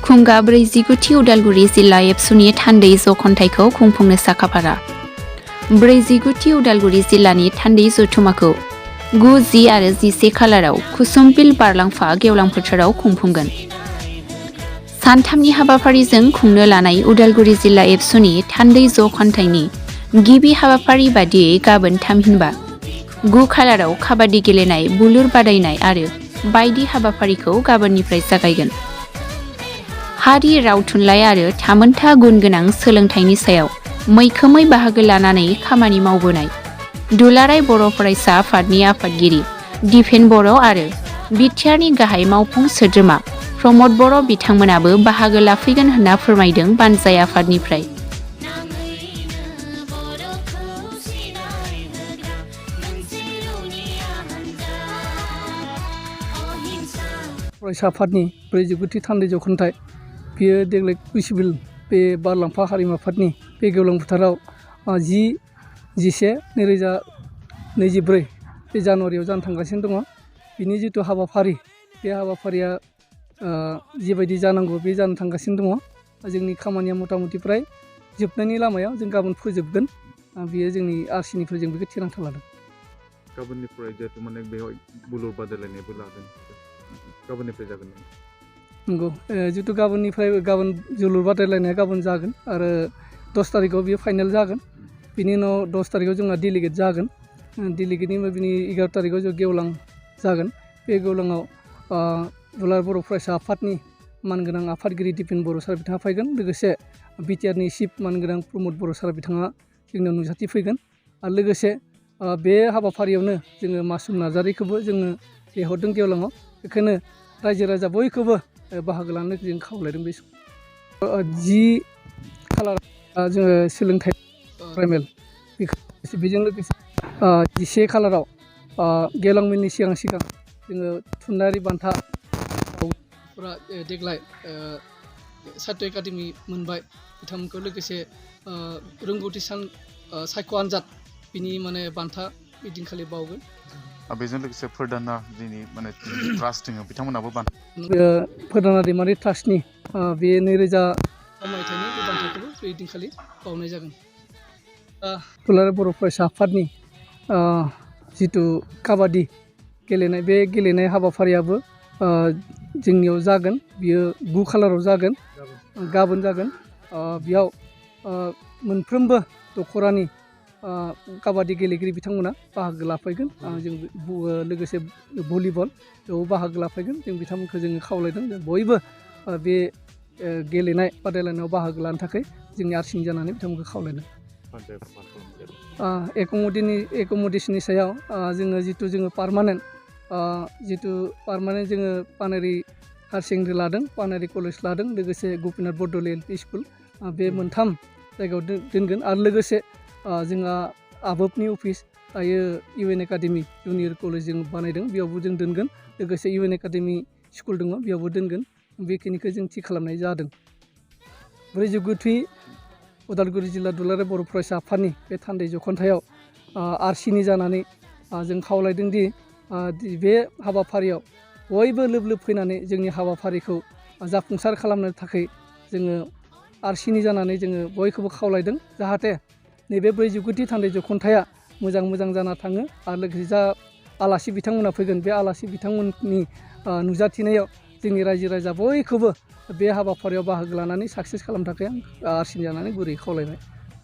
खुंगा 49थि उदालगुरि जिल्ला एबसुनि थान्दै जखन्थाइखौ खुंफुंनो साखाफारा। 49थि उदालगुरि जिल्लानि थान्दै जथुमाखौ 9, 10 आरो 11 खालाराव कुसुमबिल बारलांफा गेवलां फोथाराव खुंफुंगोन। सानथामनि हाबाफारिजों खुंनो लानाय उदालगुरि जिल्ला एबसुनि थान्दै जखन्थाइनि गिबि हाबाफारि बादियै गाबोन थामहिनबा 9 खालाराव काबादि गेलेनाय, बुलुर बादायनाय आरो बायदि हाबाफारिखौ गाबोननिफ्राय जागायगोन। हारि, राव थुनलाइ आरो थामोनथा गुन गोनां सोलोंथाइनि सायाव मैखोमै बाहागो लानानै खामानि मावबोनाय दुलाराय बर' फरायसा आफादनि आफादगिरि दिपेन बर' आरो बिटिआरनि गाहाय मावफुं सोद्रोमा प्रमद बर' बिथांमोनाबो बाहागो लाफैगोन होनना फोरमायदों बानजाय आफादनिफ्राय। फरायसा आफादनि 49थि थान्दै जखन्थाइ बेयो देग्लाय कुसुमबिल बे बारलांफा हारिमु आफादनि बे गेवलां फोथाराव 10, 11, 2024 बे जानुवारियाव जानो थांगासिनो दङ। बिनि जिथु हाबाफारि बे हाबाफारिया जिबायदि जानांगौ बे जानो थांगासिनो दङ। जोंनि खामानिया मथा मथि प्राय जोबनायनि लामायाव जों गाबोन फोजोबगोन। बेयो जोंनि आरसिनिफ्राय जों बेखौ थिरांथा लादों। गाबोननिफ्राय जिहेतु माने बेवहाय बुलुर बादायलायनायबो लागोन, गाबोननिफ्राय जागोन। नंगौ, जितु गाबोन जोलुर बादायलायनाया गाबोन जागोन आरो 10 तारिखआव बेयो फाइनाल जागोन। बिनि उनाव 10 तारिखआव जोंहा डेलिगेट जागोन। डेलिगेटनि उनाव बिनि 11 तारिखआव जों गेवलां जागोन। बे गेवलाङाव दुलाराय बर' फरायसा आफादनि मानगोनां आफादगिरि दिपेन बर' सार बिथाङा फैगोन। लोगोसे बिटिआरनि चिफ मानगोनां प्रमद बर' सार बिथाङा जोंनाव नुजाथि फैगोन। आरो लोगोसे बे हाबाफारियावनो जोङो मासुम नार्जारिखौबो जोङो लेंहरदों गेवलाङाव। बेखायनो रायजो राजा बयखौबो बाहागो लानो जों खावलायदों। बे 10 खालाराव जोङो सोलोंथाइ प्राइमेल, बेजों लोगोसे 11 खालाराव गेवलां मेलनि सिगां जोङो थुनलाइयारि बान्था देग्लाय साहित्य एकाडेमि मोनबाय बिथांमोनखौ, लोगोसे रोंगौथि सान सायख' आनजाद बिनि माने बान्था बिदिनखालि बावगोन। बेजों लोगोसे फोरदाना जोंनि माने ट्रास्ट दङ बिथांमोनाबो फोरदाना दैमारि ट्रास्टनि बे 2000 मायथाइनि बे बान्थाखौबो बे दिनखालि बावनाय जागोन। दुलाराय बर' फरायसा आफादनि जिथु काबादि गेलेनाय, बे गेलेनाय हाबाफारियाबो जोंनियाव जागोन। बियो 9 खालाराव जागोन, गाबोन जागोन। बेयाव मोनफ्रोमबो दख'रानि काबादि गेलेगिरि बिथांमोना बाहागो लाफैगोन। जों लोगोसे भलिबल बेयाव बाहागो लाफैगोन। जों बिथांमोनखौ जोङो खावलायदों जों बयबो बे गेलेनाय बादायलायनायाव बाहागो लानो थाखाय जोंनि आरसिनि जानानै बिथांमोनखौ खावलायदों। एकमडेसननि सायाव जोङो पारमानेन्ट जोङो पानेरि हायार सेकेन्डारि लादों, पानेरि कलेज लादों, लोगोसे Gopinath Bordoloi L P school, बे मोनथाम जायगायाव दोनगोन। आरो लोगोसे जोंहा आबोबनि अफिस दायो इउएन एकाडेमि जुनियर कलेज जों बानायदों, बेयावबो जों दोनगोन। लोगोसे इउएन एकाडेमि स्कुल दङ, बेयावबो दोनगोन। बेखिनिखौ जों थि खालामनाय जादों। 49थि उदालगुरि जिल्ला दुलाराय बर' फरायसा आफादनि बे थान्दै जखन्थायाव आरसिनि जानानै जों खावलायदों दि बे हाबाफारियाव बयबो लोब लोब फैनानै जोंनि हाबाफारिखौ जाफुंसार खालामनो थाखाय जोङो आरसिनि जानानै जोङो बयखौबो खावलायदों। जाहाथे नैबे 49थि थान्दै जखन्थाया मोजां जाना थाङो। आरो लोगोसे जा आलासि बिथांमोना फैगोन, बे आलासि बिथांमोननि नुजाथिनायाव जोंनि रायजो राजा बयखौबो बे हाबाफारियाव बाहागो लानानै साक्सेस खालामनो थाखाय आं आरसिनि जानानै गुरै खावलायबाय।